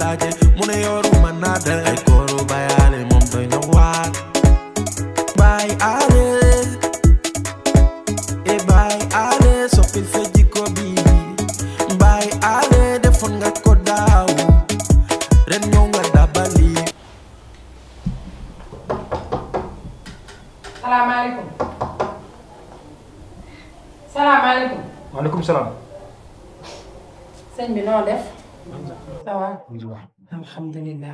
laaje mu ne yoruma nada ay koro bayale moom doy na waar bay ale e bay ale soppil sa jikko bi bay ale defoon nga ko daaw ren ñëw nga dabali. salaamaaleykum. salaamaaleykum. maaleykum salaam. sëñ bi noo def. ça va. alhamdulilah.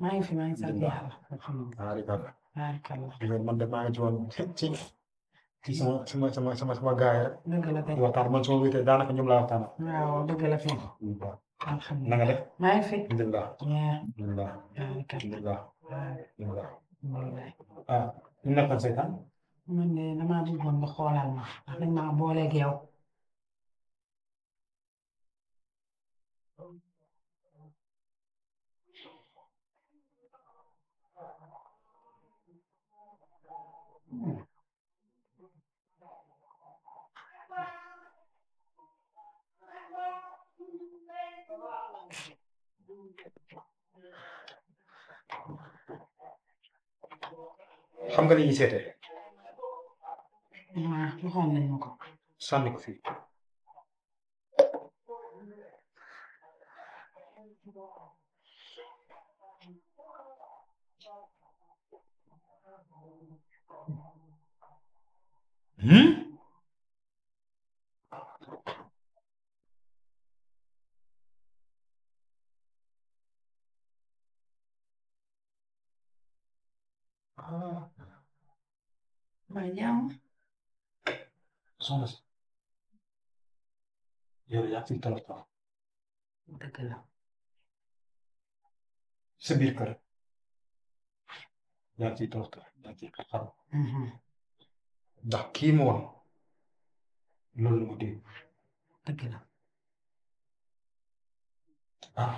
maa ngi fi maa ngi sant yàlla. alhamdulilah. alhamdulilah. man de maa ngi ci woon ci sama gars yi rek. dëgg la kay. waxtaan man su ma wéetee daanaka ñoom laa waxtaan. waaw dëgg la fi. alhamdulilah na nga def. maa ngi fi. alhamdulilah. alhamdulilah. alhamdulilah. alhamdulilah. alhamdulilah. ah ñu nekkoon seytaan. man de damaa bëggoon nga xoolal ma ndax dañ maa booleeg yow. xam nga li ñuy seetee. waaw waxoon nañ ma ko. sànni ko fii. maa ñaaw. soxna si yow yaa fi tolof tolof dëgg la. sa biir kër yaa fi tolof tolof yaa fi xaru ndax kii mu woon loolu la mu dégg. dëgg la. ah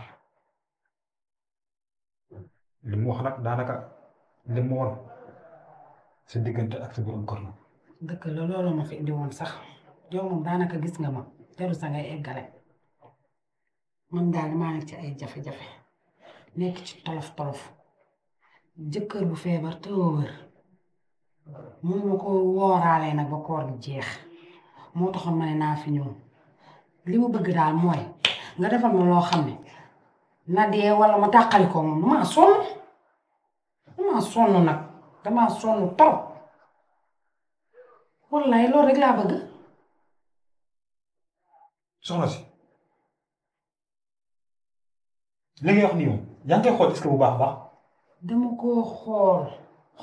li mu wax nag daanaka li mu woon sa diggante ak sa borom kër la. dëgg la loolu ma fi indi woon sax yow moom daanaka gis nga ma jarul sa ngay eggale man daal maa nekk ci ay jafe-jafe nekk ci tolof-tolof jëkkër bu feebar te wër mun ma ko wooraalee nag ba koor gi jeex moo taxoon ma ne naa fi ñëw li mu bëgg daal mooy nga defal ma loo xam ne na dee wala ma tàqali ko moom damaa sonn nag damaa sonn trop. wallaay loolu rek laa bëgg. soxna si li ngay wax nii moom yaa ngi koy xool est-ce que bu baax a baax. dama koo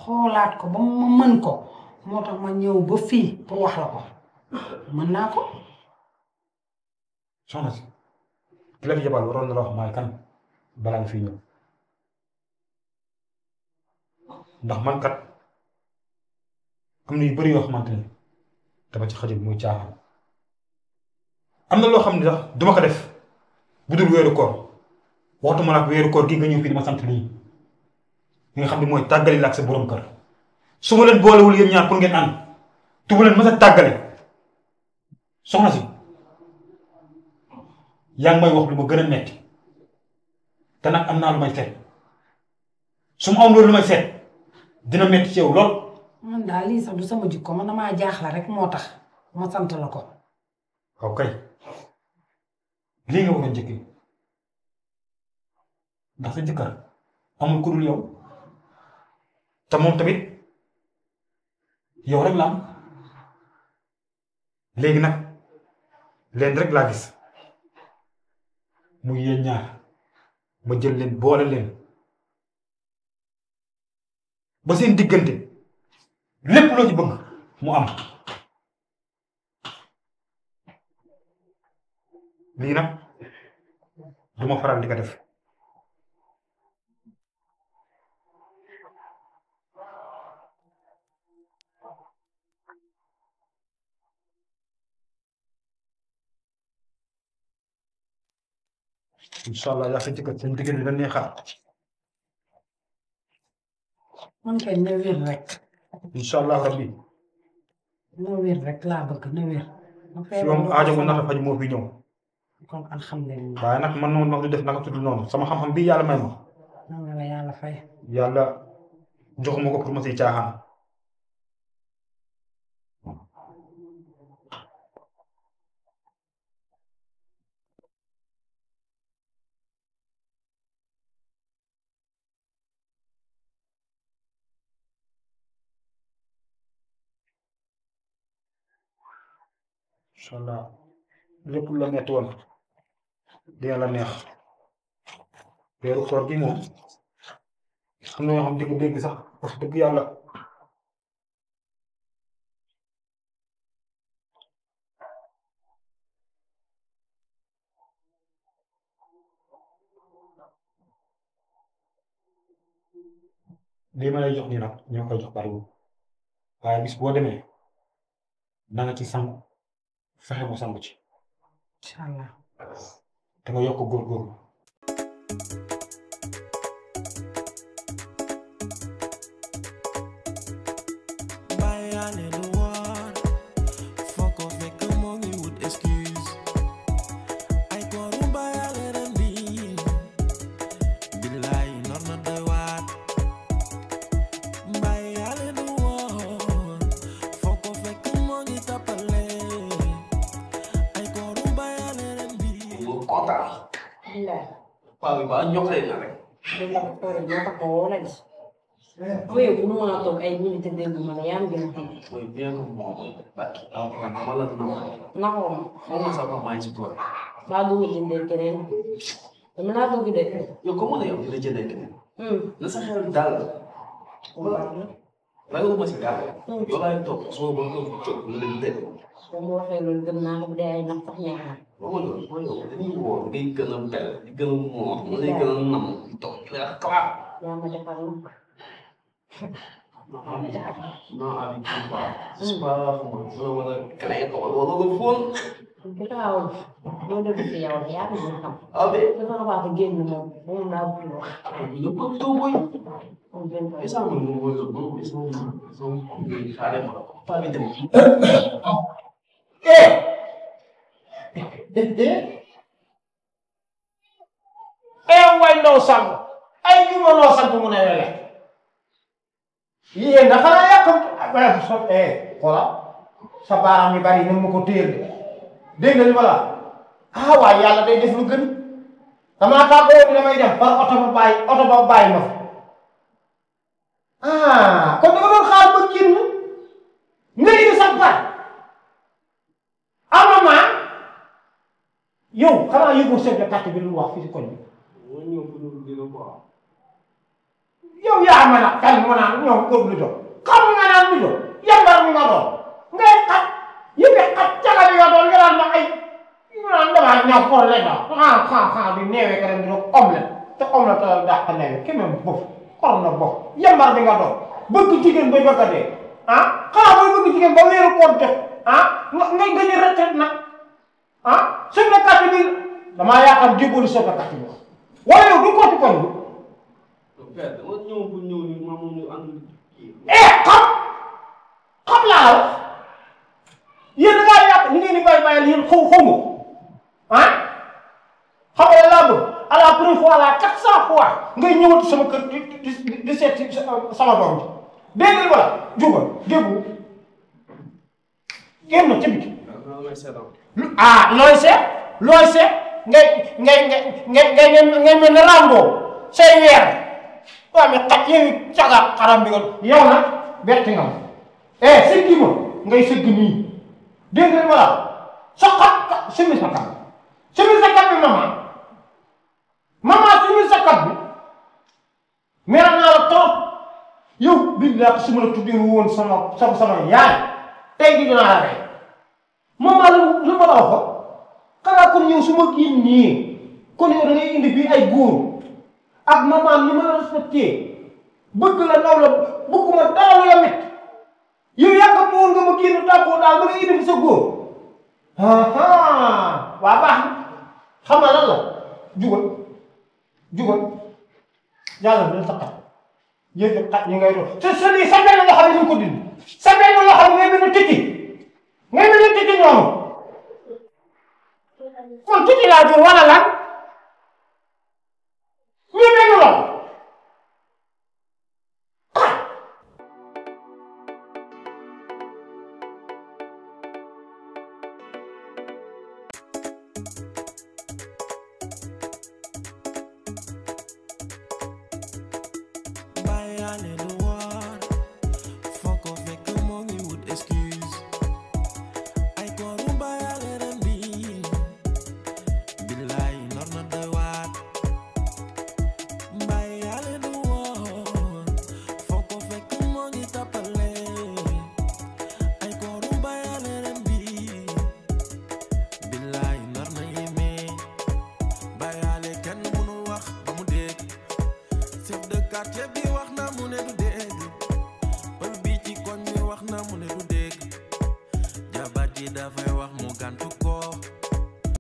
xoolaat ko ba ma mën ko moo tax ma ñëw ba fii pour wax la ko mën naa ko. soxna si ki la fi yebal waroon na la wax maay kan balaa nga fii ñëw ndax man kat am na yu bëri yoo xamante ne dama ci xajul muy caaxaan am na loo xam ne sax duma ko def bu dul weeru koor waxtuma nag weeru koor gi nga ñëw fii dama sant lii li nga xam ne mooy tàggali la ak sa borom kër su ma leen boolewul yéen ñaar pour ngeen ànd tu ma leen mës a tàggale soxna si yaa ngi may wax lu ma gën a metti te nag am naa lu may seet su ma am loolu lu may seet dina metti ci yow lool. man daal lii sax du sama jikko man damaa jaaxla rek moo tax ma sant la ko. waaw kay lii nga war a njëkkee ndax sa jëkkër amul ku dul yow te moom tamit yow rek la am léegi nag leen rek laa gis muy yéen ñaar ma jël leen boole leen ba seen diggante lépp loo ci bëgg mu am lii nag du ma faral di ko def incha allah yaa sa jëkkër seen diggante dañ ne xaar man kay na wér rek. incha allah rabbi na wér rek laa bëgg na wér. si moom aajo bu nata faj moo fi ñëw kon alhamdulilah. waaye nag man noonu du def naka tudd noonu sama xam-xam bii yàlla may ma. nan la yàlla fay. yàlla joxuma ko pour ma siy caaxaan. incha allah lépp lu la metti woon dina la neex weeru koor gi moom xam na yoo xam dégg dégg sax wax dëgg yàlla lii ma lay jox nii nag ñoo koy jox bariwul waaye bis boo demee na nga ci sangu fexe mu sangu ci incha allah. te nga yokk góorgóorlu. bàyyaale lu war foo ko fekk moo ngi wut excuse ay kooru bàyyaale ren bi billaay nor na doy waat bàyyaale lu war foo ko fekk moo ngi tappale ay kooru bàyyaale ren bi kontaan. paa bi ba ñoxlee na rek. loolu la ko tooree ñoo tax ma woo la de. mooy bu nu mën a toog ay minutes dégg ma ne yaa ngi gën a xam. mooy bien que moom barki alxuraan ma la na naxoo ma. xaw ma sax maa ngi si tool. maa dugg jëndee keneen. dama laa dugg de. yow comme ne yow dina jëndee keneen. na sa xel dal. voilà. ragaluma si dara. yow laay toog soo ba nga jóg nga leen dégg. soo ma waxee loolu gëm naa ko bu dee ay nax sax neex na. waaw loolu mooy yow dañuy woo ngay gën a bel di gën a moor mu lay gën a nam di toog di la xalaat. yaa ma defar nag. non avec tout pas. c'est pas moi wala créé ko wala nga fóon. garaawul. loolu dëgg si yow yaa ngi gën a xam. ah ben. dafa la wax génn moom moom laa bëgg wax. nga bëgg doo woy. moom benn est ce que man ma woy la ba est ce que xaaral ma pas bi dem. way ndaw sang ay ñu mënoo sant mu ne wele yéen dafa la yàqam ak so xoolal sa baaraam yu bari ni mu ko téyel de dégg nga li ma la ah waaye yàlla day def lu gën damaa tàggoo bi damay dem par oto ba bàyyi ma fa ah kon da nga doon xaar ba génn nga indi sax par am na maa yow xanaa yëgoo chef de quartier bi lu wax fii si koñ bi yow yaa ma nag kan mu naan ñoom ëpp lu doon xam nga naan lu doon yambar mi nga doon ngay xat yëppe xat caga bi nga doon nga naan ma ay ñu naan damaa ñaw xool leen daal xaa bi neewee ka dem di doon omelette te omelette la dàq neewee ki même bof xorom na bof yambar bi nga doon bëgg jigéen bay bëgg a dee ah xanaa booy bëgg jigéen ba weeru koor def ah ngay gën a retraite nag ah chef de quartier bi damaa yaakaar jébbalu chef de quartier bi wala yow du ko ci koñ bi père dama ñëw bu ñëw ni ma ñu ànd kii. xam laa la yéen da ngaa yàq ni ngeen di bàyyi bàyyi yéen xaw ma ah xam nga laa bëgg à la première fois la 400 fois ngay ñëwati sama kër di seet si sama doom bi dégg nga wala jubal déggu génn na ci biti looy seet ngay mel ne Rambo say weer waaw mais xaj yéen caga xaram bi nga yow nag bett nga ma sëggi ma ngay sëgg nii dégg nga wala sa xat simi sa kat bi mama simi sa kat bi meram naa la trop yow bii laa su ma la tuddee woon sama yaay tey di dinaa la rey mama lu ma la wax xanaa kon yow su ma génnee kon yow da ngay indi fii ay góor ak maman ni ma la respecté bëgg la naw la bëgguma dara lu la métti yow yàgg woon nga ma génn tàggoo daal ba nga indi fi sa góor waa baax na xam nga lan la jugal yàlla dina sa xat yéen xat ñi ngay doon te sa lii sa benn loxo bi ñu ko dindi sa benn loxo bi ngay mel ne tikki noonu man tuuti laa jur wala lan ñu benn lool bàyyaale lu war foo ko fekk moo ngi wut excuse ay kooru bàyyaale ren bi billaay nar na doy waat bàyyaale lu war foo ko fekk moo ngi tappale ay kooru bàyyaale ren bi billaay nar na yéeme bàyyaale kenn mënul wax ba mu dégg chef de quartier bi